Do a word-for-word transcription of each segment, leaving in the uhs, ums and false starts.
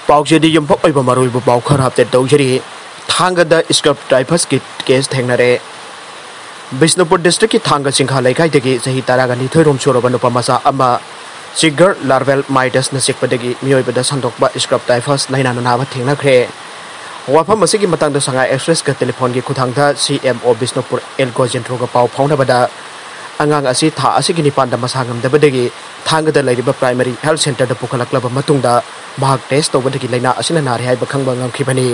ꯄꯥꯎꯆꯦꯗꯤ ꯌꯨꯝꯐꯝ ꯑꯣꯏꯕ ꯃꯔꯨꯑꯣꯏꯕ ꯄꯥꯎ ꯈꯔ ꯑꯞꯗꯦꯠ ꯇꯧꯖꯔꯤ꯫ ꯊꯥꯡꯒꯗ ꯁ꯭ꯀ꯭ꯔꯕ ꯇꯥꯏꯐꯁꯀꯤ ꯀꯦꯁ ꯊꯦꯡꯅꯔꯦ꯫ ꯕꯤꯁꯅꯨꯄꯨꯔ ꯗꯤꯁꯇ꯭ꯔꯤꯛꯀꯤ ꯊꯥꯡꯒ ꯆꯤꯡꯈꯥ ꯂꯩꯀꯥꯏꯗꯒꯤ ꯆꯍꯤ ꯇꯔꯥꯒ ꯅꯤꯊꯣꯏ ꯔꯣꯝ ꯁꯨꯔꯕ ꯅꯨꯄꯥ ꯃꯆꯥ ꯑꯃ ꯆꯤꯒꯔ ꯂꯥꯔꯚꯦꯜ ꯃꯥꯏꯇꯁꯅ ꯆꯤꯛꯄꯗꯒꯤ ꯃꯤꯑꯣꯏꯕꯗ ꯁꯟꯗꯣꯛꯄ ꯁ꯭ꯀ꯭ꯔꯕ ꯇꯥꯏꯐꯁ ꯂꯥꯏꯅꯥꯅ ꯅꯥꯕ ꯊꯦꯡꯅꯈ꯭ꯔꯦ꯫ ꯋꯥꯐꯝ ꯑꯁꯤꯒꯤ ꯃꯇꯥꯡꯗ ꯁꯉꯥꯏ ꯑꯦꯛꯁꯄ꯭ꯔꯦꯁꯀ ꯇꯦꯂꯤꯐꯣꯟꯒꯤ ꯈꯨꯠꯊꯥꯡꯗ ꯁꯤ ꯑꯦꯝ ꯑꯣ ꯕꯤꯁꯅꯨꯄꯨꯔ ꯑꯦꯜ ꯒꯣꯖꯦꯟꯗ꯭ꯔꯣꯒ ꯄꯥꯎ ꯐꯥꯎꯅꯕꯗ, ꯑꯉꯥꯡ ꯑꯁꯤ ꯊꯥ ꯑꯁꯤꯒꯤ ꯅꯤꯄꯥꯟꯗ ꯃꯁꯥ ꯉꯝꯗꯕꯗꯒꯤ ꯊꯥꯡꯒꯗ ꯂꯩꯔꯤꯕ ꯄ꯭ꯔꯥꯏꯃꯔꯤ ꯍꯦꯜꯊ ꯁꯦꯟꯇꯔꯗ ꯄꯨꯈꯠꯂꯛꯂꯕ ꯃꯇꯨꯡꯗ ꯃꯍꯥꯛ ꯇꯦꯁ ꯇꯧꯕꯗꯒꯤ ꯂꯥꯏꯅꯥ ꯑꯁꯤꯅ ꯅꯥꯔꯦ ꯍꯥꯏꯕ ꯈꯪꯕ ꯉꯝꯈꯤꯕꯅꯤ꯫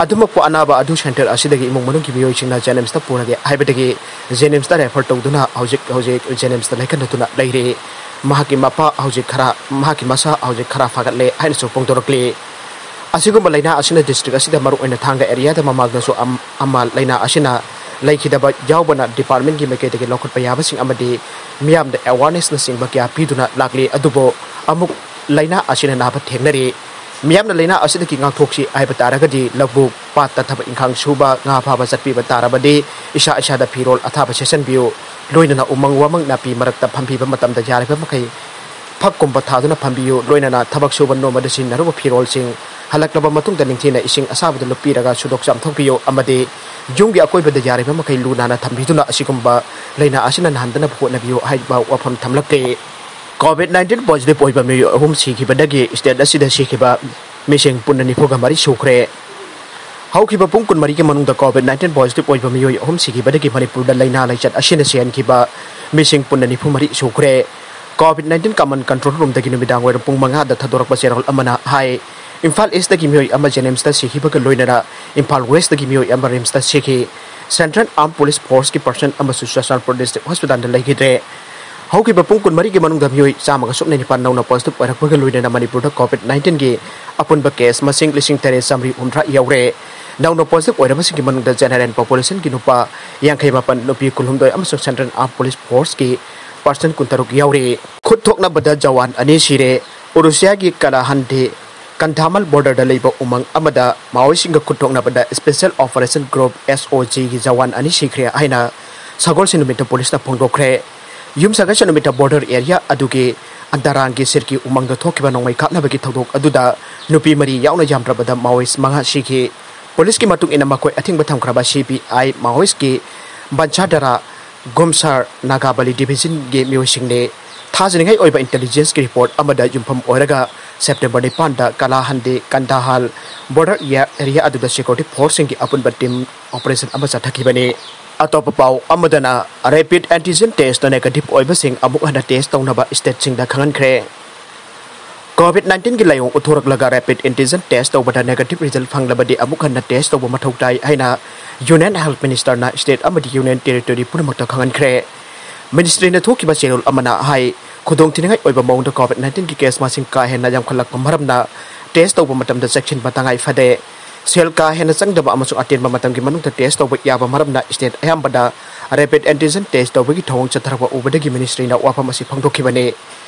ꯑꯗꯨꯃꯛꯄꯨ ꯑꯅꯥꯕ ꯑꯗꯨ ꯁꯦꯟꯇꯔ ꯑꯁꯤꯗꯒꯤ ꯏꯃꯨꯡ ꯃꯅꯨꯡꯒꯤ ꯃꯤꯑꯣꯏꯁꯤꯡꯅ ꯖꯦꯅꯤꯝꯁꯇ ꯄꯨꯔꯒꯦ ꯍꯥꯏꯕꯗꯒꯤ ꯖꯦꯅꯤꯝꯁꯇ ꯔꯦꯐꯔ ꯇꯧꯗꯨꯅ ꯍꯧꯖꯤꯛ ꯍꯧꯖꯤꯛ ꯖꯦꯅꯤꯝꯁꯇ ꯂꯥꯏꯀꯠꯅꯗꯨꯅ ꯂꯩꯔꯤ꯫ ꯃꯍꯥꯛꯀꯤ ꯃꯄꯥ ꯍꯧꯖꯤꯛ ꯈꯔ, ꯃꯍꯥꯛꯀꯤ ꯃꯁꯥ ꯍꯧꯖꯤꯛ ꯈꯔ ꯐꯒꯠꯂꯦ ꯍꯥꯏꯅꯁꯨ ꯐꯣꯡꯗꯣꯔꯛꯂꯤ꯫ ꯑꯁꯤꯒꯨꯝꯕ ꯂꯥꯏꯅꯥ ꯑꯁꯤꯅ ꯗꯤꯁꯇ꯭ꯔꯤꯛ ꯑꯁꯤꯗ ꯃꯔꯨꯑꯣꯏꯅ ꯊꯥꯡꯒ ꯑꯦꯔꯤꯌꯥꯗ ꯃꯃꯥꯡꯗꯁꯨ ꯑꯝ-, ꯑꯃ ꯂꯥꯏꯅꯥ ꯑꯁꯤꯅ ꯂꯩꯈꯤꯗꯕ ꯌꯥꯎꯕꯅ ꯗꯤꯄꯥꯔꯠꯃꯦꯟꯒꯤ ꯃꯥꯏꯀꯩꯗꯒꯤ ꯂꯧꯈꯠꯄ ꯌꯥꯕꯁꯤꯡ ꯑꯃꯗꯤ ꯃꯤꯌꯥꯝꯗ ꯑꯦꯋꯥꯔꯅꯦꯁꯅꯆꯤꯡꯕ ꯀꯌꯥ ꯄꯤꯗꯨꯅ ꯂꯥꯛꯂꯤ꯫ ꯑꯗꯨꯕꯨ ꯑꯃꯨꯛ ꯂꯥꯏꯅꯥ ꯑꯁꯤꯅ ꯅꯥꯕ ꯊꯦꯡꯅꯔꯤ꯫ ꯃꯤꯌꯥꯝꯅ ꯂꯥꯏꯅꯥ ꯑꯁꯤꯗꯒꯤ ꯉꯥꯛꯊꯣꯛꯁꯤ ꯍꯥꯏꯕ ꯇꯥꯔꯒꯗꯤ ꯂꯧꯕꯨꯛ, ꯄꯥꯠꯇ ꯊꯕꯛ ꯏꯪꯈꯥꯡ ꯁꯨꯕ, ꯉꯥ ꯐꯥꯕ ꯆꯠꯄꯤꯕ ꯇꯥꯔꯕꯗꯤ ꯏꯁꯥ ꯏꯁꯥꯗ ꯐꯤꯔꯣꯜ ꯑꯊꯥꯕ ꯁꯦꯠꯆꯟꯕꯤꯌꯨ꯫ ꯂꯣꯏꯅꯅ ꯎꯃꯪ ꯋꯥꯃꯪ ꯅꯥꯄꯤ ꯃꯔꯛꯇ ꯐꯝꯕꯤꯕ ꯃꯇꯝꯗ ꯌꯥꯔꯤꯕ ꯃꯈꯩ ꯐꯛꯀꯨꯝꯕ ꯊꯥꯗꯨꯅ ꯐꯝꯕꯤꯌꯨ꯫ ꯂꯣꯏꯅꯅ ꯊꯕꯛ ꯁꯨꯕ ꯅꯣꯡꯃꯗ ꯁꯤꯖꯤꯟꯅꯔꯨꯕ ꯐꯤꯔꯣꯜꯁꯤꯡ ꯍꯜꯂꯛꯂꯕ ꯃꯇꯨꯡꯗ ꯅꯤꯡꯊꯤꯅ ꯏꯁꯤꯡ ꯑꯁꯥꯕꯗ ꯂꯨꯞꯄꯤꯔꯒ ꯁꯨꯗꯣꯛ ꯆꯥꯝꯊꯣꯛꯄꯤꯌꯨ ꯑꯃꯗꯤ ꯌꯨꯝꯒꯤ ꯑꯀꯣꯏꯕꯗ ꯌꯥꯔꯤꯕ ꯃꯈꯩ ꯂꯨ ꯅꯥꯟꯅ ꯊꯝꯕꯤꯗꯨꯅ ꯑꯁꯤꯒꯨꯝꯕ ꯂꯥꯏꯅꯥ ꯑꯁꯤꯅ ꯅꯥꯍꯟꯗꯅꯕ ꯍꯣꯠꯅꯕꯤꯌꯨ ꯍꯥꯏꯕ ꯋꯥꯐꯝ ꯊꯝꯂꯛꯂꯤ꯫ ꯀꯣꯚꯤꯗ ꯅꯥꯏꯟꯇꯤꯟ ꯄꯣꯖꯤꯇꯤꯚ ꯑꯣꯏꯕ ꯃꯤꯑꯣꯏ ꯑꯍꯨꯝ ꯁꯤꯈꯤꯕꯗꯒꯤ ꯁ꯭ꯇꯦꯠ ꯑꯁꯤꯗ ꯁꯤꯈꯤꯕ ꯃꯤꯁꯤꯡ ꯄꯨꯟꯅ ꯅꯤꯐꯨꯒ ꯃꯔꯤ ꯁꯨꯈ꯭ꯔꯦ꯫ ꯍꯧꯈꯤꯕ ꯄꯨꯡ ꯀꯨꯟꯃꯔꯤꯒꯤ ꯃꯅꯨꯡꯗ ꯀꯣꯚꯤꯗ ꯅꯥꯏꯟꯇꯤꯟ ꯄꯣꯖꯤꯇꯤꯚ ꯑꯣꯏꯕ ꯃꯤꯑꯣꯏ ꯑꯍꯨꯝ ꯁꯤꯈꯤꯕꯗꯒꯤ ꯃꯅꯤꯄꯨꯔꯗ ꯂꯥꯏꯅꯥ ꯂꯥꯏꯆꯠ ꯑꯁꯤꯅ ꯁꯤꯍꯟꯈꯤꯕ ꯃꯤꯁꯤꯡ ꯄꯨꯟꯅ ꯅꯤꯐꯨ ꯃꯔꯤ ꯁꯨꯈ꯭ꯔꯦ꯫ ꯀꯣꯚꯤꯗ ꯅꯥꯏꯟꯇꯤꯟ ꯀꯃꯟ ꯀꯟꯇ꯭ꯔꯣꯜ ꯔꯨꯝꯗꯒꯤ ꯅꯨꯃꯤꯗꯥꯡ ꯋꯥꯏꯔꯝ ꯄꯨꯡ ꯃꯉꯥꯗ ꯊꯥꯗꯣꯔꯛꯄ ꯆꯦꯔꯣꯜ ꯑꯃꯅ ꯍꯥꯏ, ꯏꯝꯐꯥꯜ ꯏꯁꯇꯒꯤ ꯃꯤꯑꯣꯏ ꯑꯃ ꯖꯦꯅꯤꯝꯁꯇ ꯁꯤꯈꯤꯕꯒ ꯂꯣꯏꯅꯅ ꯏꯝꯐꯥꯜ ꯋꯦꯁꯇꯒꯤ ꯃꯤꯑꯣꯏ ꯑꯃ ꯔꯤꯝꯁꯇ ꯁꯤꯈꯤ꯫ ꯁꯦꯟꯇ꯭ꯔꯦꯜ ꯑꯥꯔꯝ ꯄꯨꯂꯤꯁ ꯐꯣꯔꯁꯀꯤ ꯄꯔꯁꯟ ꯑꯃꯁꯨ ꯆꯨꯔꯆꯥꯟꯄꯨꯔ ꯗꯤꯁꯇ꯭ꯔꯤꯛ ꯍꯣꯁꯄꯤꯇꯥꯜꯗ ꯂꯩꯈꯤꯗ꯭ꯔꯦ꯫ ꯍꯧꯈꯤꯕ ꯄꯨꯡ ꯀꯨꯟꯃꯔꯤꯒꯤ ꯃꯅꯨꯡꯗ ꯃꯤꯑꯣꯏ ꯆꯥꯝꯃꯒ ꯁꯨꯞꯅ ꯅꯤꯄꯥꯟ ꯅꯧꯅ ꯄꯣꯖꯤꯇꯤꯚ ꯑꯣꯏꯔꯛꯄꯒ ꯂꯣꯏꯅꯅ ꯃꯅꯤꯄꯨꯔꯗ ꯀꯣꯚꯤꯗ ꯅꯥꯏꯟꯇꯤꯟꯒꯤ ꯑꯄꯨꯟꯕ ꯀꯦꯁ ꯃꯁꯤꯡ ꯂꯤꯁꯤꯡ ꯇꯔꯦꯠ ꯆꯥꯃꯔꯤ ꯍꯨꯝꯗ꯭ꯔꯥ ꯌꯧꯔꯦ꯫ ꯅꯧꯅ ꯄꯣꯖꯤꯇꯤꯚ ꯑꯣꯏꯔꯕꯁꯤꯡꯒꯤ ꯃꯅꯨꯡꯗ ꯖꯦꯅꯔꯦꯜ ꯄꯣꯄꯨꯂꯦꯁꯟꯒꯤ ꯅꯨꯄꯥ ꯌꯥꯡꯈꯩ ꯃꯥꯄꯟ, ꯅꯨꯄꯤ ꯀꯨꯟꯍꯨꯝꯗꯣꯏ ꯑꯃꯁꯨꯡ ꯁꯦꯟꯇ꯭ꯔꯦꯜ ꯑꯥꯔꯝ ꯄꯨꯂꯤꯁ ꯐꯣꯔꯁꯀꯤ ꯄꯔꯁꯟ ꯀꯨꯟꯇꯔꯨꯛ ꯌꯥꯎꯔꯤ꯫ ꯈꯨꯠ ꯊꯣꯛꯅꯕꯗ ꯖꯋꯥꯟ ꯑꯅꯤ ꯁꯤꯔꯦ꯫ ꯎꯔꯨꯁꯤꯌꯥꯒꯤ ꯀꯂꯥꯍꯟꯗꯤ ꯀꯟꯙꯥꯃꯜ ꯕꯣꯔꯗꯔꯗ ꯂꯩꯕ ꯎꯃꯪ ꯑꯃꯗ ꯃꯥꯑꯣꯏꯁꯤꯡꯒ ꯈꯨꯠ ꯊꯣꯛꯅꯕꯗ ꯁ꯭ꯄꯦꯁꯦꯜ ꯑꯣꯄꯔꯦꯁꯟ ꯒ꯭ꯔꯨꯞ, ꯑꯦꯁ ꯑꯣ ꯖꯤꯒꯤ ꯖꯋꯥꯟ ꯑꯅꯤ ꯁꯤꯈ꯭ꯔꯦ ꯍꯥꯏꯅ ꯁꯒꯣꯜꯁꯦꯟ ꯅꯨꯃꯤꯠꯇ ꯄꯨꯂꯤꯁꯅ ꯐꯣꯡꯗꯣꯛꯈ꯭ꯔꯦ꯫ ꯌꯨꯝꯁꯀꯩꯁ ꯅꯨꯃꯤꯠꯇ border area ꯑꯗꯨꯒꯤ ꯑꯟꯗꯔꯥꯡꯒꯤ ꯁꯤꯔꯀꯤ ꯎꯃꯪꯗ ꯊꯣꯛꯈꯤꯕ ꯅꯣꯡꯃꯩ ꯀꯥꯞꯅꯕꯒꯤ ꯊꯧꯗꯣꯛ ꯑꯗꯨꯗ ꯅꯨꯄꯤ ꯃꯔꯤ ꯌꯥꯎꯅ ꯌꯥꯝꯗ꯭ꯔꯕꯗ Maoist ꯃꯉꯥ ꯁꯤꯈꯤ꯫ ꯄꯨꯂꯤꯁꯀꯤ ꯃꯇꯨꯡ ꯏꯟꯅ, ꯃꯈꯣꯏ ꯑꯊꯤꯡꯕ ꯊꯝꯈ꯭ꯔꯕ C P I Maoistꯀꯤ ꯕꯟꯁꯥꯗꯔꯥ ꯒꯨꯝꯁꯥꯔ ꯅꯥꯒꯥꯕꯂꯤ divisionꯒꯤ ꯃꯤꯑꯣꯏꯁꯤꯡꯅꯤ꯫ ꯊꯥꯖꯅꯤꯡꯉꯥꯏ ꯑꯣꯏꯕ intelligenceꯀꯤ report ꯑꯃꯗ ꯌꯨꯝꯐꯝ ꯑꯣꯏꯔꯒ September ꯅꯤꯄꯥꯟꯗ ꯀꯂꯥꯍꯟꯗꯤ ꯀꯟꯗꯥꯍꯥꯜ border area ꯑꯗꯨꯗ security forceꯁꯤꯡꯒꯤ ꯑꯄꯨꯟꯕ team operation ꯑꯃ ꯆꯠꯊꯈꯤꯕꯅꯤ꯫ ꯑꯇꯣꯞꯄ ꯄꯥꯎ ꯑꯃꯗꯅ, rapid antigen testꯇ negative ꯑꯣꯏꯕꯁꯤꯡ ꯑꯃꯨꯛ ꯍꯟꯅ test ꯇꯧꯅꯕ stateꯁꯤꯡꯗ ꯈꯪꯍꯟꯈ꯭ꯔꯦ꯫ COVID nineteenꯒꯤ ꯂꯥꯏꯑꯣꯡ ꯎꯠꯊꯣꯔꯛꯂꯒ rapid antigen test ꯇꯧꯕꯗ negative result ꯐꯪꯂꯕꯗꯤ ꯑꯃꯨꯛ ꯍꯟꯅ test ꯇꯧꯕ ꯃꯊꯧ ꯇꯥꯏ ꯍꯥꯏꯅ Union Health Ministerꯅ state ꯑꯃꯗꯤ Union Territory ꯄꯨꯝꯅꯃꯛꯇ ꯈꯪꯍꯟꯈ꯭ꯔꯦ꯫ Ministryꯅ ꯊꯣꯛꯈꯤꯕ ꯆꯦꯔꯣꯜ ꯑꯃꯅ ꯍꯥꯏ, ꯈꯨꯗꯣꯡꯊꯤꯅꯤꯡꯉꯥꯏ ꯑꯣꯏꯕ ꯃꯑꯣꯡꯗ COVID nineteenꯒꯤ case ꯃꯁꯤꯡ ꯀꯥ ꯍꯦꯟꯅ ꯌꯥꯝꯈꯠꯂꯛꯄ ꯃꯔꯝꯅ test ꯇꯧꯕ ꯃꯇꯝꯗ ꯆꯦꯛꯁꯤꯟꯕ ꯇꯉꯥꯏ ꯐꯗꯦ꯫ ꯁꯦꯜ ꯀꯥ ꯍꯦꯟꯅ ꯆꯪꯗꯕ ꯑꯃꯁꯨꯡ ꯑꯇꯦꯟꯕ ꯃꯇꯝꯒꯤ ꯃꯅꯨꯡꯗ test ꯇꯧꯕ ꯌꯥꯕ ꯃꯔꯝꯅ state ꯑꯌꯥꯝꯕꯗ rapid antigen test ꯇꯧꯕꯒꯤ ꯊꯧꯑꯣꯡ ꯆꯠꯊꯔꯛꯄ ꯎꯕꯗꯒꯤ ministryꯅ ꯋꯥꯐꯝ ꯑꯁꯤ ꯐꯣꯡꯗꯣꯛꯈꯤꯕꯅꯤ꯫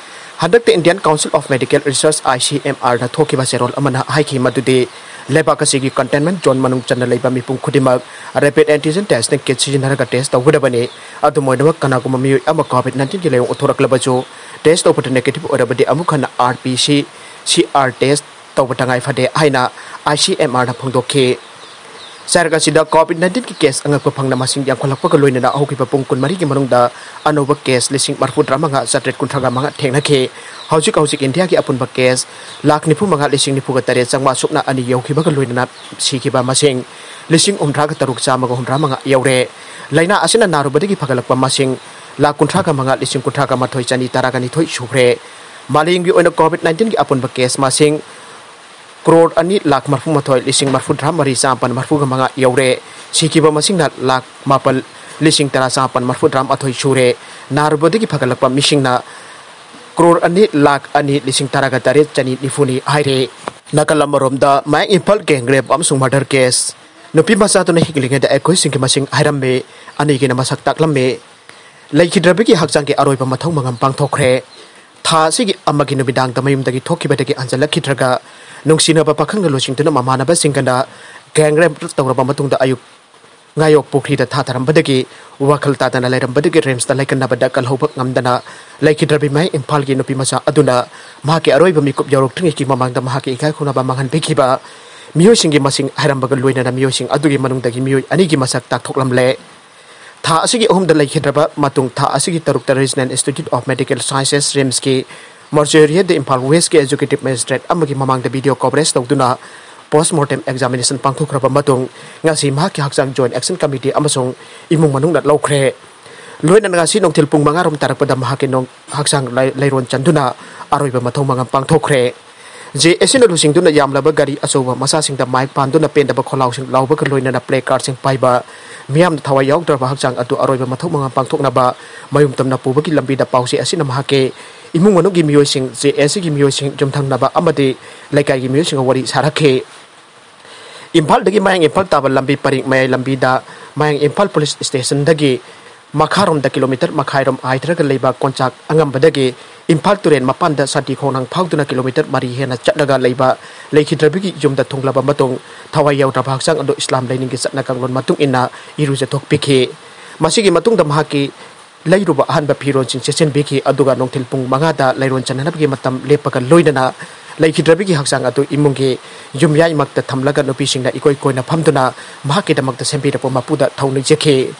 ꯍꯟꯗꯛꯇ Indian Council of Medical Research, ICMRꯅ ꯊꯣꯛꯈꯤꯕ ꯆꯦꯔꯣꯜ ꯑꯃꯅ ꯍꯥꯏꯈꯤ ꯃꯗꯨꯗꯤ ꯂꯩꯕꯥꯛ ꯑꯁꯤꯒꯤ containment zone ꯃꯅꯨꯡ ꯆꯟꯅ ꯂꯩꯕ ꯃꯤꯄꯨꯝ ꯈꯨꯗꯤꯡꯃꯛ rapid antigen testing kit ꯁꯤꯖꯤꯟꯅꯔꯒ test ꯇꯧꯒꯗꯕꯅꯤ꯫ ꯑꯗꯨꯝ ꯑꯣꯏꯅꯃꯛ, ꯀꯅꯥꯒꯨꯝꯕ ꯃꯤꯑꯣꯏ ꯑꯃ COVID nineteenꯒꯤ ꯂꯥꯏꯑꯣꯡ ꯎꯠꯊꯣꯔꯛꯂꯕꯁꯨ test ꯇꯧꯕꯗ negative ꯑꯣꯏꯔꯕꯗꯤ ꯑꯃꯨꯛ ꯍꯟꯅ RPC CR test ꯇꯧꯕ ꯇꯉꯥꯏ ꯐꯗꯦ ꯍꯥꯏꯅ ICMRꯅ ꯐꯣꯡꯗꯣꯛꯈꯤ꯫ ꯆꯩꯔꯥꯛ ꯑꯁꯤꯗ COVID nineteenꯒꯤ case ꯑꯉꯛꯄ ꯐꯪꯅ ꯃꯁꯤꯡ ꯌꯥꯝꯈꯠꯂꯛꯄꯒ ꯂꯣꯏꯅꯅ ꯍꯧꯈꯤꯕ ꯄꯨꯡ ꯀꯨꯟꯃꯔꯤꯒꯤ ꯃꯅꯨꯡꯗ ꯑꯅꯧꯕ case ꯂꯤꯁꯤꯡ ꯃꯔꯤꯐꯨꯇꯔꯥꯃꯉꯥ ꯆꯥꯇ꯭ꯔꯦꯠ ꯀꯨꯟꯊ꯭ꯔꯥꯒ ꯃꯉꯥ ꯊꯦꯡꯅꯈꯤ꯫ ꯍꯧꯖꯤꯛ ꯍꯧꯖꯤꯛ ꯏꯟꯗꯤꯌꯥꯒꯤ ꯑꯄꯨꯟꯕ case ꯂꯥꯈ ꯅꯤꯐꯨ ꯃꯉꯥ ꯂꯤꯁꯤꯡ ꯅꯤꯐꯨꯒ ꯇꯔꯦꯠ ꯆꯥꯝꯃꯉꯥ ꯁꯨꯞꯅ ꯑꯅꯤ ꯌꯧꯈꯤꯕꯒ ꯂꯣꯏꯅꯅ ꯁꯤꯈꯤꯕ ꯃꯁꯤꯡ ꯂꯤꯁꯤꯡ ꯍꯨꯝꯗ꯭ꯔꯥꯒ ꯇꯔꯨꯛ ꯆꯥꯝꯃꯒ ꯍꯨꯝꯗ꯭ꯔꯥ ꯃꯉꯥ ꯌꯧꯔꯦ꯫ ꯂꯥꯏꯅꯥ ꯑꯁꯤꯅ ꯅꯥꯔꯨꯕꯗꯒꯤ ꯐꯒꯠꯂꯛꯄ ꯃꯁꯤꯡ ꯂꯥꯈ ꯀꯨꯟꯊ꯭ꯔꯥꯒ ꯃꯉꯥ ꯂꯤꯁꯤꯡ ꯀꯨꯟꯊ꯭ꯔꯥꯒ ꯃꯥꯊꯣꯏ ꯆꯅꯤ ꯇꯔꯥꯒ ꯅꯤꯊꯣꯏ ꯁꯨꯈ꯭ꯔꯦ꯫ ꯃꯥꯂꯦꯝꯒꯤ ꯑꯣꯏꯅ COVID nineteenꯒꯤ ꯑꯄꯨꯟꯕ case ꯃꯁꯤꯡ ꯀ꯭ꯔꯣꯔ ꯑꯅꯤ ꯂꯥꯈ ꯃꯔꯤꯐꯨ ꯃꯥꯊꯣꯏ ꯂꯤꯁꯤꯡ ꯃꯔꯤꯐꯨꯇꯔꯥ ꯃꯔꯤ ꯆꯥꯃꯥꯄꯟ ꯃꯔꯤꯐꯨꯒ ꯃꯉꯥ ꯌꯧꯔꯦ꯫ ꯁꯤꯈꯤꯕ ꯃꯁꯤꯡꯅ ꯂꯥꯈ ꯃꯥꯄꯜ ꯂꯤꯁꯤꯡ ꯇꯔꯥ ꯆꯥꯃꯥꯄꯟ ꯃꯔꯤꯐꯨꯇꯔꯥ ꯃꯥꯊꯣꯏ ꯁꯨꯔꯦ꯫ ꯅꯥꯔꯨꯕꯗꯒꯤ ꯐꯒꯠꯂꯛꯄ ꯃꯤꯁꯤꯡꯅ ꯀ꯭ꯔꯣꯔ ꯑꯅꯤ ꯂꯥꯈ ꯑꯅꯤ ꯂꯤꯁꯤꯡ ꯇꯔꯥꯒ ꯇꯔꯦꯠ ꯆꯅꯤ ꯅꯤꯐꯨꯅꯤ ꯍꯥꯏꯔꯦ꯫ ꯅꯥꯀꯜ ꯑꯃꯔꯣꯝꯗ, ꯃꯌꯥꯡ ꯏꯝꯐꯥꯜ gang rape ꯑꯃꯁꯨꯡ murder case꯫ ꯅꯨꯄꯤ ꯃꯆꯥꯗꯨꯅ ꯍꯤꯡꯂꯤꯉꯩꯗ ꯑꯩꯈꯣꯏꯁꯤꯡꯒꯤ ꯃꯁꯤꯡ ꯍꯥꯏꯔꯝꯃꯤ, ꯑꯅꯤꯒꯤꯅ ꯃꯁꯛ ꯇꯥꯛꯂꯝꯃꯤ꯫ ꯂꯩꯈꯤꯗ꯭ꯔꯕꯒꯤ ꯍꯛꯆꯥꯡꯒꯤ ꯑꯔꯣꯏꯕ ꯃꯊꯧ ꯃꯉꯝ ꯄꯥꯡꯊꯣꯛꯈ꯭ꯔꯦ꯫ ꯊꯥ ꯑꯁꯤꯒꯤ ꯑꯃꯒꯤ ꯅꯨꯃꯤꯗꯥꯡꯗ ꯃꯌꯨꯝꯗꯒꯤ ꯊꯣꯛꯈꯤꯕꯗꯒꯤ ꯍꯟꯖꯤꯜꯂꯛꯈꯤꯗ꯭ꯔꯒ, ꯅꯨꯡꯁꯤꯅꯕ ꯄꯥꯈꯪꯅ ꯂꯨꯆꯤꯡꯗꯨꯅ ꯃꯃꯥꯟꯅꯕꯁꯤꯡꯒꯅ gang rape ꯇꯧꯔꯕ ꯃꯇꯨꯡꯗ ꯑꯌꯨꯛ ꯉꯥꯌꯣꯛ ꯄꯨꯈ꯭ꯔꯤꯗ ꯊꯥꯊꯔꯝꯕꯗꯒꯤ ꯋꯥꯈꯜ ꯇꯥꯗꯅ ꯂꯩꯔꯝꯕꯗꯒꯤ ꯔꯤꯝꯁꯇ ꯂꯥꯏꯀꯠꯅꯕꯗ ꯀꯜꯍꯧꯕ ꯉꯝꯗꯅ ꯂꯩꯈꯤꯗ꯭ꯔꯕꯤ ꯃꯍꯩ ꯏꯝꯐꯥꯜꯒꯤ ꯅꯨꯄꯤ ꯃꯆꯥ ꯑꯗꯨꯅ ꯃꯍꯥꯛꯀꯤ ꯑꯔꯣꯏꯕ ꯃꯤꯀꯨꯞ ꯌꯧꯔꯛꯇ꯭ꯔꯤꯉꯩꯒꯤ ꯃꯃꯥꯡꯗ ꯃꯍꯥꯛꯀꯤ ꯏꯀꯥꯏ ꯈꯨꯝꯅꯕ ꯃꯥꯡꯍꯟꯕꯤꯈꯤꯕ ꯃꯤꯑꯣꯏꯁꯤꯡꯒꯤ ꯃꯁꯤꯡ ꯍꯥꯏꯔꯝꯕꯒ ꯂꯣꯏꯅꯅ ꯃꯤꯑꯣꯏꯁꯤꯡ ꯑꯗꯨꯒꯤ ꯃꯅꯨꯡꯗꯒꯤ ꯃꯤꯑꯣꯏ ꯑꯅꯤꯒꯤ ꯃꯁꯛ ꯇꯥꯛꯊꯣꯛꯂꯝꯂꯦ꯫ ꯊꯥ ꯑꯁꯤꯒꯤ ꯑꯍꯨꯝꯗ ꯂꯩꯈꯤꯗ꯭ꯔꯕ ꯃꯇꯨꯡ ꯊꯥ ꯑꯁꯤꯒꯤ ꯇꯔꯨꯛꯇ Regional Institute of Medical Sciences, ꯔꯤꯝꯁꯀꯤ mortuaryꯗ Imphal ꯋꯦꯁꯀꯤ executive magistrate ꯑꯃꯒꯤ ꯃꯃꯥꯡꯗ video coverage ꯇꯧꯗꯨꯅ post mortem examination ꯄꯥꯡꯊꯣꯛꯈ꯭ꯔꯕ ꯃꯇꯨꯡ ꯉꯁꯤ ꯃꯍꯥꯛꯀꯤ ꯍꯛꯆꯥꯡ Joint Action Committee ꯑꯃꯁꯨꯡ ꯏꯃꯨꯡ ꯃꯅꯨꯡꯅ ꯂꯧꯈ꯭ꯔꯦ꯫ ꯂꯣꯏꯅꯅ ꯉꯁꯤ ꯅꯨꯡꯊꯤꯜ ꯄꯨꯡ ꯃꯉꯥ ꯔꯣꯝ ꯇꯥꯔꯛꯄꯗ ꯃꯍꯥꯛꯀꯤ ꯅꯣꯡ-, ꯍꯛꯆꯥꯡ ꯂꯩ-, ꯂꯩꯔꯣꯟ ꯆꯟꯗꯨꯅ ꯑꯔꯣꯏꯕ ꯃꯊꯧ ꯃꯉꯝ ꯄꯥꯡꯊꯣꯛꯈ꯭ꯔꯦ꯫ JACꯅ ꯂꯨꯆꯤꯡꯗꯨꯅ ꯌꯥꯝꯂꯕ ꯒꯥꯔꯤ ꯑꯆꯧꯕ ꯃꯆꯥꯁꯤꯡꯗ ꯃꯥꯏꯛ ꯄꯥꯟꯗꯨꯅ ꯄꯦꯟꯗꯕ ꯈꯣꯜꯂꯥꯎꯁꯤꯡ ꯂꯥꯎꯕꯒ ꯂꯣꯏꯅꯅ placardꯁꯤꯡ ꯄꯥꯏꯕ ꯃꯤꯌꯥꯝꯅ ꯊꯋꯥꯏ ꯌꯥꯎꯗ꯭ꯔꯕ ꯍꯛꯆꯥꯡ ꯑꯗꯨ ꯑꯔꯣꯏꯕ ꯃꯊꯧ ꯃꯉꯝ ꯄꯥꯡꯊꯣꯛꯅꯕ ꯃꯌꯨꯝ ꯇꯝꯅ ꯄꯨꯕꯒꯤ ꯂꯝꯕꯤꯗ ꯄꯥꯎꯆꯦ ꯑꯁꯤꯅ ꯃꯍꯥꯛꯀꯤ ꯏꯃꯨꯡ ꯃꯅꯨꯡꯒꯤ ꯃꯤꯑꯣꯏꯁꯤꯡ, JACꯒꯤ ꯃꯤꯑꯣꯏꯁꯤꯡ, ꯌꯨꯝꯊꯪꯅꯕ ꯑꯃꯗꯤ ꯂꯩꯀꯥꯏꯒꯤ ꯃꯤꯑꯣꯏꯁꯤꯡꯒ ꯋꯥꯔꯤ ꯁꯥꯔꯛꯈꯤ꯫ ꯏꯝꯐꯥꯜꯗꯒꯤ ꯃꯌꯥꯡ ꯏꯝꯐꯥꯜ ꯇꯥꯕ ꯂꯝꯕꯤ ꯄꯔꯤꯡ ꯃꯌꯥꯏ ꯂꯝꯕꯤꯗ ꯃꯌꯥꯡ ꯏꯝꯐꯥꯜ police stationꯗꯒꯤ ꯃꯈꯥꯔꯣꯝꯗ kilometre ꯃꯈꯥꯏꯔꯣꯝ ꯍꯥꯏꯊꯔꯒ ꯂꯩꯕ ꯀꯣꯟꯆꯥꯛ ꯑꯉꯝꯕꯗꯒꯤ ꯏꯝꯐꯥꯜ ꯇꯨꯔꯦꯜ ꯃꯄꯥꯟꯗ ꯁꯥꯟꯇꯤ ꯈꯣꯡꯅꯥꯡ ꯐꯥꯎꯗꯨꯅ kilometre ꯃꯔꯤ ꯍꯦꯟꯅ ꯆꯠꯂꯒ ꯂꯩꯕ ꯂꯩꯈꯤꯗ꯭ꯔꯕꯤꯒꯤ ꯌꯨꯝꯗ ꯊꯨꯡꯂꯕ ꯃꯇꯨꯡ ꯊꯋꯥꯏ ꯌꯥꯎꯗ꯭ꯔꯕ ꯍꯛꯆꯥꯡ ꯑꯗꯨ ꯏꯁꯂꯥꯝ ꯂꯥꯏꯅꯤꯡꯒꯤ ꯆꯠꯅ ꯀꯥꯡꯂꯣꯟ ꯃꯇꯨꯡ ꯏꯟꯅ ꯏꯔꯨꯖꯊꯣꯛꯄꯤꯈꯤ꯫ ꯃꯁꯤꯒꯤ ꯃꯇꯨꯡꯗ ꯃꯍꯥꯛꯀꯤ ꯂꯩꯔꯨꯕ ꯑꯍꯟꯕ ꯐꯤꯔꯣꯜꯁꯤꯡ ꯆꯦꯠꯁꯤꯟꯕꯤꯈꯤ, ꯑꯗꯨꯒ ꯅꯨꯡꯊꯤꯜ ꯄꯨꯡ ꯃꯉꯥꯗ ꯂꯩꯔꯣꯟ ꯆꯟꯅꯅꯕꯒꯤ ꯃꯇꯝ ꯂꯦꯞꯄꯒ ꯂꯣꯏꯅꯅ ꯂꯩꯈꯤꯗ꯭ꯔꯕꯤꯒꯤ ꯍꯛꯆꯥꯡ ꯑꯗꯨ ꯏꯃꯨꯡꯒꯤ ꯌꯨꯝꯌꯥꯏꯃꯛꯇ ꯊꯝꯂꯒ ꯅꯨꯄꯤꯁꯤꯡꯅ ꯏꯀꯣꯏ ꯀꯣꯏꯅ ꯐꯝꯗꯨꯅ ꯃꯍꯥꯛꯀꯤꯗꯃꯛꯇ ꯁꯦꯝꯕꯤꯔꯛꯄ ꯃꯄꯨꯗ ꯊꯧ ꯅꯤꯖꯈꯤ꯫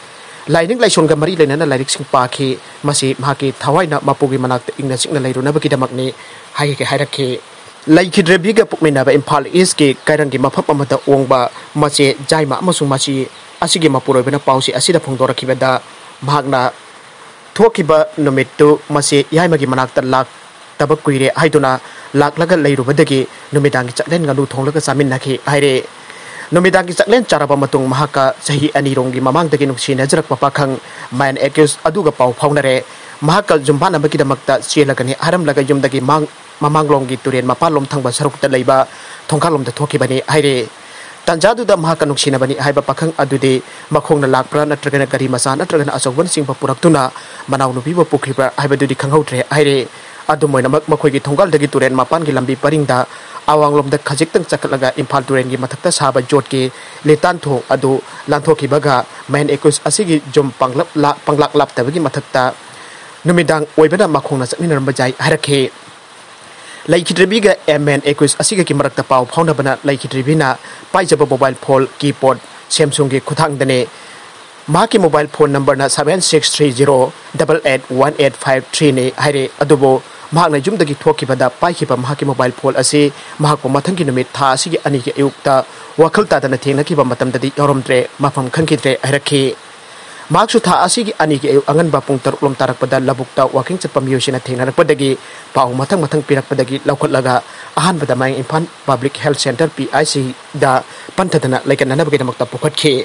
ꯂꯥꯏꯅꯤꯡ ꯂꯥꯏꯁꯣꯟꯒ ꯃꯔꯤ ꯂꯩꯅꯅ ꯂꯥꯏꯔꯤꯛꯁꯤꯡ ꯄꯥꯈꯤ꯫ ꯃꯁꯤ ꯃꯍꯥꯛꯀꯤ ꯊꯋꯥꯏꯅ ꯃꯄꯨꯒꯤ ꯃꯅꯥꯛꯇ ꯏꯪꯅ ꯆꯤꯛꯅ ꯂꯩꯔꯨꯅꯕꯒꯤꯗꯃꯛꯅꯤ ꯍꯥꯏ-, ꯍꯥꯏꯔꯛꯈꯤ꯫ ꯂꯩꯈꯤꯗ꯭ꯔꯕꯤꯒ ꯄꯣꯛꯃꯤꯟꯅꯕ ꯏꯝꯐꯥꯜ ꯏꯁꯀꯤ ꯀꯩꯔꯪꯒꯤ ꯃꯐꯝ ꯑꯃꯗ ꯑꯣꯡꯕ ꯃꯆꯦ ꯖꯥꯏꯃ ꯑꯃꯁꯨꯡ ꯃꯁꯤ ꯑꯁꯤꯒꯤ ꯃꯄꯨꯔꯣꯏꯕꯅ ꯄꯥꯎꯁꯤ ꯑꯁꯤꯗ ꯐꯣꯡꯗꯣꯔꯛꯈꯤꯕꯗ ꯃꯍꯥꯛꯅ ꯊꯣꯛꯈꯤꯕ ꯅꯨꯃꯤꯠꯇꯨ ꯃꯆꯦ ꯌꯥꯏꯃꯒꯤ ꯃꯅꯥꯛꯇ ꯂꯥꯛꯇꯕ ꯀꯨꯏꯔꯦ ꯍꯥꯏꯗꯨꯅ ꯂꯥꯛꯂꯒ ꯂꯩꯔꯨꯕꯗꯒꯤ ꯅꯨꯃꯤꯗꯥꯡꯒꯤ ꯆꯥꯛꯂꯦꯟ ꯉꯥꯅꯨ ꯊꯣꯡꯂꯒ ꯆꯥꯃꯤꯟꯅꯈꯤ ꯍꯥꯏꯔꯦ꯫ ꯅꯨꯃꯤꯗꯥꯡꯒꯤ ꯆꯥꯛꯂꯦꯟ ꯆꯥꯔꯕ ꯃꯇꯨꯡ ꯃꯍꯥꯛꯀ ꯆꯍꯤ ꯑꯅꯤꯔꯣꯝꯒꯤ ꯃꯃꯥꯡꯗꯒꯤ ꯅꯨꯡꯁꯤꯅꯖꯔꯛꯄ ꯄꯥꯈꯪ ꯃꯌꯥꯟ accused ꯑꯗꯨꯒ ꯄꯥꯎ ꯐꯥꯎꯅꯔꯦ꯫ ꯃꯍꯥꯛꯀ ꯌꯨꯝꯕꯥꯟꯅꯕꯒꯤꯗꯃꯛꯇ ꯆꯦꯜꯂꯒꯅꯤ ꯍꯥꯏꯔꯝꯂꯒ ꯌꯨꯝꯗꯒꯤ ꯃꯥꯡ-, ꯃꯃꯥꯡꯂꯣꯝꯒꯤ ꯇꯨꯔꯦꯜ ꯃꯄꯥꯟꯂꯣꯝ ꯊꯪꯕ ꯁꯔꯨꯛꯇ ꯂꯩꯕ ꯊꯣꯡꯒꯥꯜꯂꯣꯝꯗ ꯊꯣꯛꯈꯤꯕꯅꯤ ꯍꯥꯏꯔꯦ꯫ ꯇꯥꯟꯖꯥꯗꯨꯗ ꯃꯍꯥꯛꯀ ꯅꯨꯡꯁꯤꯅꯕꯅꯤ ꯍꯥꯏꯕ ꯄꯥꯈꯪ ꯑꯗꯨꯗꯤ ꯃꯈꯣꯡꯅ ꯂꯥꯛꯄ꯭ꯔꯥ ꯅꯠꯇ꯭ꯔꯒꯅ ꯒꯥꯔꯤ ꯃꯆꯥ ꯅꯠꯇ꯭ꯔꯒꯅ ꯑꯆꯧꯕꯅꯆꯤꯡꯕ ꯄꯨꯔꯛꯇꯨꯅ ꯃꯅꯥꯎꯅꯨꯄꯤꯕꯨ ꯄꯨꯈꯤꯕ꯭ꯔꯥ ꯍꯥꯏꯕꯗꯨꯗꯤ ꯈꯪꯍꯧꯗ꯭ꯔꯦ ꯍꯥꯏꯔꯦ꯫ ꯑꯗꯨꯝ ꯑꯣꯏꯅꯃꯛ ꯃꯈꯣꯏꯒꯤ ꯊꯣꯡꯒꯥꯜꯗꯒꯤ ꯇꯨꯔꯦꯜ ꯃꯄꯥꯟꯒꯤ ꯂꯝꯕꯤ ꯄꯔꯤꯡꯗ ꯑꯋꯥꯡꯂꯣꯝꯗ ꯈꯖꯤꯛꯇꯪ ꯆꯠꯈꯠꯂꯒ ꯏꯝꯐꯥꯜ ꯇꯨꯔꯦꯜꯒꯤ ꯃꯊꯛꯇ ꯁꯥꯕ ꯖꯣꯠꯀꯤ ꯂꯤꯇꯥꯟ ꯊꯣꯡ ꯑꯗꯨ ꯂꯥꯟꯊꯣꯛꯈꯤꯕꯒ ꯃꯦꯟ ꯑꯦꯀ꯭ꯌꯨꯁ ꯑꯁꯤꯒꯤ ꯌꯨꯝ ꯄꯥꯡꯂꯞ ꯂꯥ-, ꯄꯪꯂꯥꯛ ꯂꯥꯞꯇꯕꯒꯤ ꯃꯊꯛꯇ ꯅꯨꯃꯤꯗꯥꯡ ꯑꯣꯏꯕꯅ ꯃꯈꯣꯡꯅ ꯆꯠꯃꯤꯟꯅꯔꯝꯕ ꯌꯥꯏ ꯍꯥꯏꯔꯛꯈꯤ꯫ ꯂꯩꯈꯤꯗ꯭ꯔꯤꯕꯤꯒ ꯑꯦꯝ ꯑꯦꯟ ꯑꯦꯀ꯭ꯌꯨꯁ ꯑꯁꯤꯒꯒꯤ ꯃꯔꯛꯇ ꯄꯥꯎ ꯐꯥꯎꯅꯕꯅ ꯂꯩꯈꯤꯗ꯭ꯔꯤꯕꯤꯅ ꯄꯥꯏꯖꯕ ꯃꯣꯕꯥꯏꯜ ꯐꯣꯟ ꯀꯤꯄꯣꯠ ꯁꯦꯝꯁꯨꯡꯒꯤ ꯈꯨꯠꯊꯥꯡꯗꯅꯤ꯫ ꯃꯍꯥꯛꯀꯤ ꯃꯣꯕꯥꯏꯜ ꯐꯣꯟ ꯅꯝꯕꯔꯅ seven six three zero double eight one eight five three ꯅꯤ ꯍꯥꯏꯔꯦ꯫ ꯑꯗꯨꯕꯨ ꯃꯍꯥꯛꯅ ꯌꯨꯝꯗꯒꯤ ꯊꯣꯛꯈꯤꯕꯗ ꯄꯥꯏꯈꯤꯕ ꯃꯍꯥꯛꯀꯤ ꯃꯣꯕꯥꯏꯜ ꯐꯣꯟ ꯑꯁꯤ ꯃꯍꯥꯛꯄꯨ ꯃꯊꯪꯒꯤ ꯅꯨꯃꯤꯠ ꯊꯥ ꯑꯁꯤꯒꯤ ꯑꯅꯤꯒꯤ ꯑꯌꯨꯛꯇ ꯋꯥꯈꯜ ꯇꯥꯗꯅ ꯊꯦꯡꯅꯈꯤꯕ ꯃꯇꯝꯗꯗꯤ ꯌꯥꯎꯔꯝꯗ꯭ꯔꯦ, ꯃꯐꯝ ꯈꯪꯈꯤꯗ꯭ꯔꯦ ꯍꯥꯏꯔꯛꯈꯤ꯫ ꯃꯍꯥꯛꯁꯨ ꯊꯥ ꯑꯁꯤꯒꯤ ꯑꯅꯤꯒꯤ ꯑꯌꯨꯛ ꯑꯉꯟꯕ ꯄꯨꯡ ꯇꯔꯨꯛ ꯂꯣꯝ ꯇꯥꯔꯛꯄꯗ ꯂꯧꯕꯨꯛꯇ ꯋꯥꯀꯤꯡ ꯆꯠꯄ ꯃꯤꯑꯣꯏꯁꯤꯡꯅ ꯊꯦꯡꯅꯔꯛꯄꯗꯒꯤ ꯄꯥꯎ ꯃꯊꯪ ꯃꯊꯪ ꯄꯤꯔꯛꯄꯗꯒꯤ ꯂꯧꯈꯠꯂꯒ ꯑꯍꯥꯟꯕꯗ ꯃꯌꯥꯡ Imphal public health centre, P I ꯁꯤꯗ ꯄꯟꯊꯗꯅ ꯂꯩꯀꯠꯅꯅꯕꯒꯤꯗꯃꯛꯇ ꯄꯨꯈꯠꯈꯤ꯫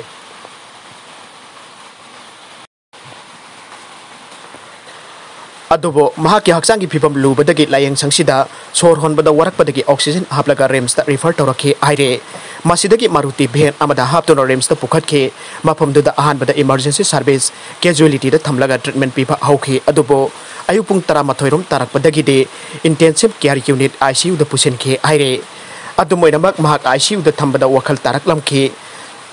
ꯑꯗꯨꯕꯨ ꯃꯍꯥꯛꯀꯤ ꯍꯛꯆꯥꯡꯒꯤ ꯐꯤꯕꯝ ꯂꯨꯕꯗꯒꯤ ꯂꯥꯌꯦꯡ ꯁꯪꯁꯤꯗ ꯁꯣꯔ ꯍꯣꯟꯕꯗ ꯋꯥꯔꯛꯄꯗꯒꯤ ꯑꯣꯛꯁꯤꯖꯦꯟ ꯍꯥꯞꯂꯒ ꯔꯤꯝꯁꯇ ꯔꯤꯐꯔ ꯇꯧꯔꯛꯈꯤ ꯍꯥꯏꯔꯦ꯫ ꯃꯁꯤꯗꯒꯤ ꯃꯥꯔꯨꯇꯤ ꯚꯦꯟ ꯑꯃꯗ ꯍꯥꯞꯇꯨꯅ ꯔꯤꯝꯁꯇ ꯄꯨꯈꯠꯈꯤ꯫ ꯃꯐꯝꯗꯨꯗ ꯑꯍꯥꯟꯕꯗ ꯏꯃꯔꯖꯦꯟꯁꯤ ꯁꯥꯔꯚꯤꯁ ꯀꯦꯖꯨꯑꯦꯂꯤꯇꯤꯗ ꯊꯝꯂꯒ ꯇ꯭ꯔꯤꯠꯃꯦꯟ ꯄꯤꯕ ꯍꯧꯈꯤ꯫ ꯑꯗꯨꯕꯨ ꯑꯌꯨꯛ ꯄꯨꯡ ꯇꯔꯥꯃꯥꯊꯣꯏ ꯔꯣꯝ ꯇꯥꯔꯛꯄꯗꯒꯤꯗꯤ ꯏꯟꯇꯦꯟꯁꯤꯚ ꯀꯦꯌꯔ ꯌꯨꯅꯤꯠ, ꯑꯥꯏ ꯁꯤ ꯌꯨꯗ ꯄꯨꯁꯤꯟꯈꯤ ꯍꯥꯏꯔꯦ꯫ ꯑꯗꯨꯝ ꯑꯣꯏꯅꯃꯛ ꯃꯍꯥꯛ ꯑꯥꯏ ꯁꯤ ꯌꯨꯗ ꯊꯝꯕꯗ ꯋꯥꯈꯜ ꯇꯥꯔꯛꯂꯝꯈꯤ꯫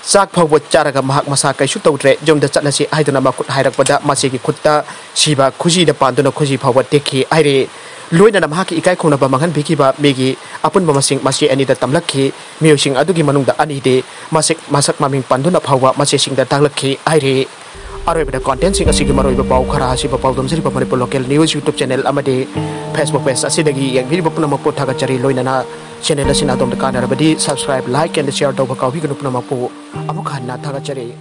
ꯆꯥꯛ ꯐꯥꯎꯕ ꯆꯥꯔꯒ ꯃꯍꯥꯛ ꯃꯁꯥ ꯀꯩꯁꯨ ꯇꯧꯗ꯭ꯔꯦ, ꯌꯨꯝꯗ ꯆꯠꯂꯁꯤ ꯍꯥꯏꯗꯨꯅ ꯃꯈꯨꯠ ꯍꯥꯏꯔꯛꯄꯗ ꯃꯁꯤꯒꯤ ꯈꯨꯠꯇ ꯁꯤꯕ ꯈꯨꯖꯤꯗ ꯄꯥꯟꯗꯨꯅ ꯈꯨꯖꯤ ꯐꯥꯎꯕ ꯇꯦꯛꯈꯤ ꯍꯥꯏꯔꯦ꯫ ꯂꯣꯏꯅꯅ ꯃꯍꯥꯛꯀꯤ ꯏꯀꯥꯏ ꯈꯨꯝꯅꯕ ꯃꯥꯡꯍꯟꯕꯤꯈꯤꯕ ꯃꯤꯒꯤ ꯑꯄꯨꯟꯕ ꯃꯁꯤꯡ ꯃꯁꯤ ꯑꯅꯤꯗ ꯇꯝꯂꯛꯈꯤ꯫ ꯃꯤꯑꯣꯏꯁꯤꯡ ꯑꯗꯨꯒꯤ ꯃꯅꯨꯡꯗ ꯑꯅꯤꯗꯤ ꯃꯁꯛ, ꯃꯁꯛ ꯃꯃꯤꯡ ꯄꯟꯗꯨꯅ ꯐꯥꯎꯕ ꯃꯆꯦꯁꯤꯡꯗ ꯇꯥꯛꯂꯛꯈꯤ ꯍꯥꯏꯔꯤ꯫ ꯑꯔꯣꯏꯕꯗ ꯀꯣꯟꯇꯦꯟꯁꯤꯡ ꯑꯁꯤꯒꯤ ꯃꯔꯨꯑꯣꯏꯕ ꯄꯥꯎ ꯈꯔ ꯑꯁꯤꯕꯨ ꯄꯥꯎꯗꯝꯖꯔꯤꯕ Manipur local news YouTube channel ꯑꯃꯗꯤ ꯐꯦꯁꯕꯨꯛ ꯄꯦꯖ ꯑꯁꯤꯗꯒꯤ ꯌꯦꯡꯕꯤꯔꯤꯕ ꯄꯨꯝꯅꯃꯛꯄꯨ ꯊꯥꯒꯠꯆꯔꯤ꯫ ꯂꯣꯏꯅꯅ ꯆꯦꯅꯦꯜ ꯑꯁꯤꯅ ꯑꯗꯣꯝꯗ ꯀꯥꯟꯅꯔꯕꯗꯤ ꯁꯕꯁꯀ꯭ꯔꯥꯏꯕ, ꯂꯥꯏꯛ ꯑꯦꯟ ꯁꯤꯌꯔ ꯇꯧꯕ ꯀꯥꯎꯕꯤꯒꯅꯨ꯫ ꯄꯨꯝꯅꯃꯛꯄꯨ ꯑꯃꯨꯛ ꯍꯟꯅ ꯊꯥꯒꯠꯆꯔꯤ꯫